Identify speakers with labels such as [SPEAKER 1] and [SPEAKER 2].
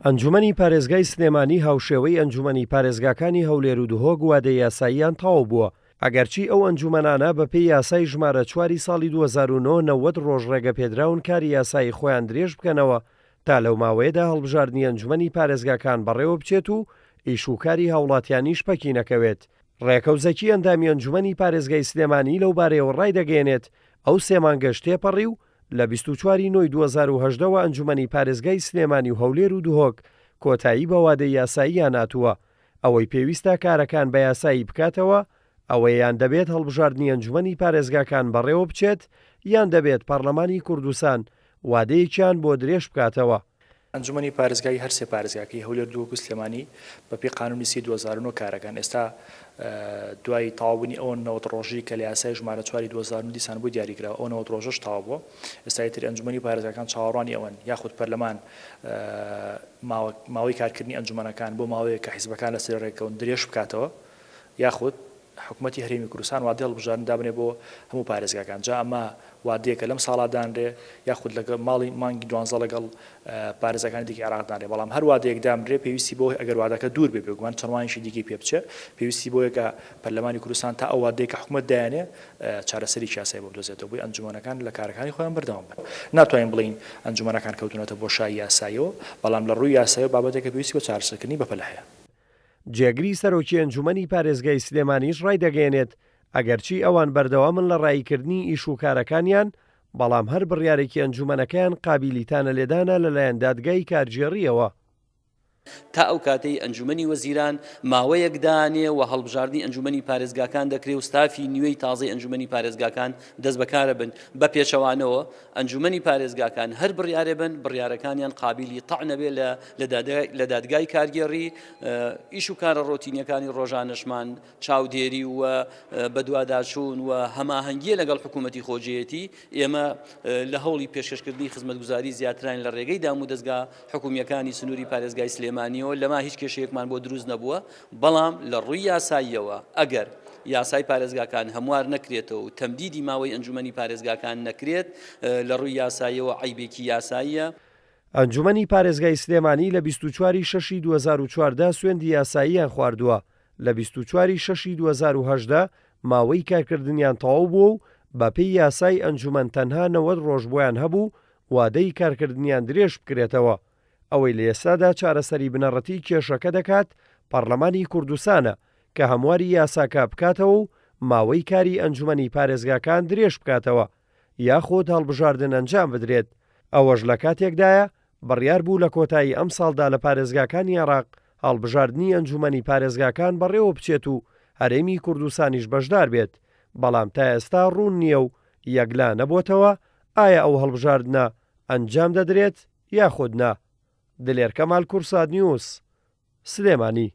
[SPEAKER 1] ئەنجومەنی پارێزگای سلێمانی هاوشێوەی ئەنجومەنی پارێزگاکانی هەولێر و دهۆک وادەی یاساییان تەواو بووە، ئەگەرچی ئەو ئەنجومەنانە بەپێی یاسای ژمارە چواری ساڵی 2009 90 ڕۆژ ڕێگەپێدراون کاری یاسایی خۆیان درێژ بکەنەوە تا لەو ماوەیەدا هەڵبژاردنی ئەنجومەنی پارێزگاکان بەڕێوە بچێت و ئیش و کاری هاوڵاتیانیش پەکی نەکەوێت. ڕێکەوت زەکی ئەندامی ئەنجومەنی پارێزگای سلێمانی لەو بارەیەوە ڕایدەگەیەنێت، ئەو سێ مانگەش تێپەڕی و لە 24 ی نۆی 2018 وە ئەنجومەنی پارێزگای سلێمانی و هەولێر و دهۆک کۆتایی بە وادەی یاساییان هاتووە، ئەوەی پێویستە کارەکان بە یاسایی بکاتەوە ئەوەیە یان دەبێت هەڵبژاردنی ئەنجومەنی پارێزگاکان بەڕێوە بچێت یان دەبێت پەڕلەمانی کوردستان وادەیەکیان بۆ درێژ بکاتەوە.
[SPEAKER 2] ئەنجومەنی پارێزگای هەر سێ پارێزگاکەی هەولێر، دهۆک و سلێمانی بەپێی قانونی سی 2009 کارەکەن، ئێستا دوای تەواوبوونی ئەو 90 ڕۆژەی کە لە یاسای ژمارە چواری 2009 دیسان بۆی دیاریکراوە ئەو 90 ڕۆژەش تەواو بووە، ئێستا ئیتر ئەنجومەنی پارێزگاکان چاوەڕوانی ئەوەن یاخود پەرلەمان ماوەی کارکردنی ئەنجومەنەکان بۆ ماوەیەک کە حیزبەکان لەسەری ڕێککەون درێژ بکاتەوە یاخود حکومەتی هەرێمی کوردستان وادەی هەڵبژاردن دابنێ بۆ هەموو پارێزگاکان، جا ئەمە وادەیەکە لەم ساڵا دانرێ یاخود لەگەڵ ماڵی مانگی دوانزە لەگەڵ پارێزگاکانی دیکەی عێراق دانرێ، بەڵام هەر وادەیەک دابنرێ پێویستی بەوەیە ئەگەر وادەکە دوور بێ بێگومان چەند مانگێکی دیکەی پێ بچێ پێویستی بەوەیە کە پەرلەمانی کوردستان تا ئەو وادەیە کە حکومەت دایانێ چارەسەرێکی یاسایی بۆ بدۆزێتەوە بۆی ئەنجومەنەکان لە کارەکانی خۆیان بەردەوام بن. ناتوانین بڵێین ئەنجومەنەکان کەوتوونەتە بۆشایی یاساییەوە، بەڵام لە ڕووی یاساییەوە بابەتێکە پێویستی بە چارەسەرکردنی بەپەلە هەیە.
[SPEAKER 1] جێگری سەرۆکی ئەنجومەنی پارێزگای سلێمانیش ڕایدەگەیەنێت، ئەگەرچی ئەوان بەردەوامن لە ڕاییکردنی ئیش و کارەکانیان، بەڵام هەر بڕیارێکی ئەنجومەنەکەیان قابیلی تانەلێدانە لەلایەن دادگای کارگێڕییەوە.
[SPEAKER 3] تا ئەو کاتەی ئەنجومەنی وەزیران ماوەیەک دانێ و هەڵبژاردنی ئەنجومەنی پارێزگاکان دەکرێ و ستافی نوێی تازەی ئەنجومەنی پارێزگاکان دەست بەکارە بن، بە پێچەوانەوە ئەنجومەنی پارێزگاکان هەر بڕیارێ بن بڕیارەکانیان قابیلی تەعنە بێ لە لە دادگای کارگێڕی ئیش و کارە ڕۆتینیەکانی ڕۆژانەشمان چاودێری و بەدواداچوون و هەماهەنگیە لەگەڵ حکوومەتی خۆجێیەتی ئێمە لە هەوڵی پێشکەشکردنی خزمەتگوزاری زیاترین لە ڕێگەی دامودەزگا حکومییەکانی سنووری پارێزگای سلێمانیەوە لەما هیچ کێشەیەکمان بۆ دروست نەبووە، بەڵام لە ڕووی یاساییەوە ئەگەر یاسای پارێزگاکان هەموار نەکرێتەوە و تەمدیدی ماوەی ئەنجومەنی پارێزگاکان نەکرێت لە ڕووی یاساییەوە عەیبێکی یاساییە.
[SPEAKER 1] ئەنجومەنی پارێزگای سلێمانی لە 24 ی شەشی 2014 سوێندی یاساییان خواردووە، لە 24 ی شەشی 2018 ماوەی کارکردنیان تەواو بووە و بەپێی یاسای ئەنجومەن تەنها 90 ڕۆژ بۆیان هەبوو وادەی کارکردنیان درێژ بکرێتەوە، ئەوەی لە ئێستادا چارەسەری بنەڕەتی کێشەکە دەکات پەڕلەمانی کوردستانە کە هەمواری یاساکە بکاتەوە و ماوەی کاری ئەنجومەنی پارێزگاکان درێژ بکاتەوە یاخود هەڵبژاردن ئەنجام بدرێت، ئەوەش لە کاتێکدایە بڕیار بوو لە کۆتایی ئەمساڵدا لە پارێزگاکانی عێراق هەڵبژاردنی ئەنجومەنی پارێزگاکان بەڕێوە بچێت و هەرێمی کوردستانیش بەشدار بێت، بەڵام تا ئێستا ڕوون نییە و یەکلا نەبۆتەوە ئایا ئەو هەڵبژاردنە ئەنجام دەدرێت یاخود نا؟ دلێر کەمال کوردسات نیوز، سلێمانی.